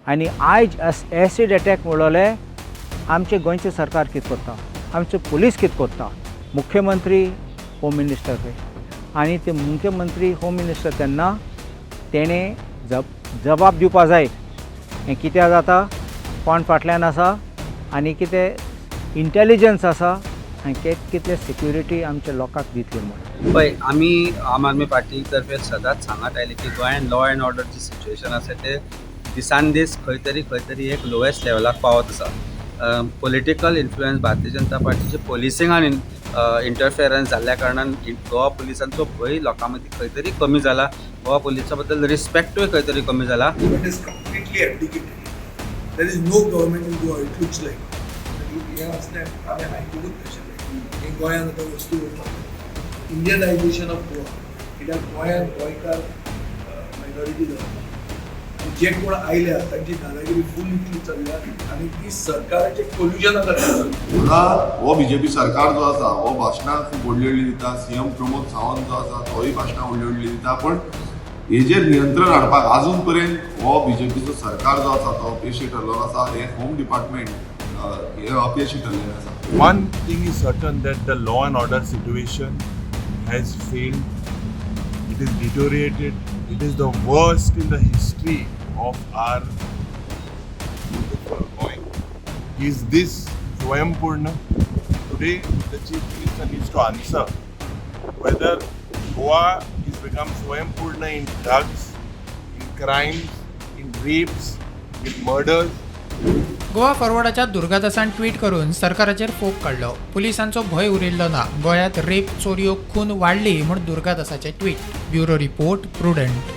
आनी आयज acid attack म्हणलोले आमचें गोंयचें सरकार कितें करता, आमचे पुलीस कितें करता, मुख्यमंत्री होम मिनिस्टर पळय आनी ते मुख्यमंत्री होम मिनिस्टर तेन्ना तेणें जबाब दिवपा जाय हें कित्याक जाता, कोण फाटल्यान आसा आनी कितें इंटेलिजन्स आसा आनी कितले सिक्युरिटी आमच्या लोकांक दितली म्हूण. पळय, आमी आम आदमी पार्टी तर्फे सदांच सांगत आयले की गोंयान लॉ एंड ऑर्डर जी सिच्युएशन आसा ते दिसान दीस खंय तरी खंय तरी एक लोएस्ट लेवलाक पावत आसा. पॉलिटिकल इन्फ्लुयन्स भारतीय जनता पार्टीचे पोलिसिंगान इंटरफेरन्स जाल्ल्या कारणान गोवा पुलिसांचो भंय लोकां मदीं खंय तरी कमी जाला. गोवा पुलिसा बद्दल रिस्पेक्टूय खंय तरी कमी जाला. Government is completely abdicated. There is no government in Goa, it looks like. हें असलें आमी आयकुकूच नाशिल्लें की गोंयांत आतां वस्तू करता. इंडियनायझेशन ऑफ गोवा, कित्याक गोंयांत गोंयकार मायनॉरिटी जाता आनी जे कोण आयल्या तांची दादागिरी फूल इतली चल्ल्या आनी ती सरकाराचें कोल्युजन आतां. हांगा हो बीजेपी सरकार जो आसा हो भाशणां खूब व्हडली व्हडली दिता. सीएम प्रमोद सावंत जो आसा तोय भाशणां व्हडली व्हडली दिता, पण हेजेर नियंत्रण हाडपाक आजून पर्यंत हो बीजेपीचो सरकार जो आसा तो अपेशी ठरलेलो आसा. हे होम डिपार्टमेंट हे अपेशी ठरलेलें आसा. One thing is certain, that the law and order situation has failed. It is deteriorated. It is the worst in the history of our beautiful Goa. Is this Swayampurna? Today, the Chief Minister needs to answer whether Goa is become Swayampurna in drugs, in crimes, in rapes, in murders. Goa फॉरवर्डाच्या दुर्गादासान tweet करून सरकाराचेर फोग काडलो. पुलिसांचो भंय उरिल्लो ना, गोंयांत रेप, चोरयो, खून वाडली म्हूण दुर्गादासाचें ट्वीट. Bureau report, Prudent.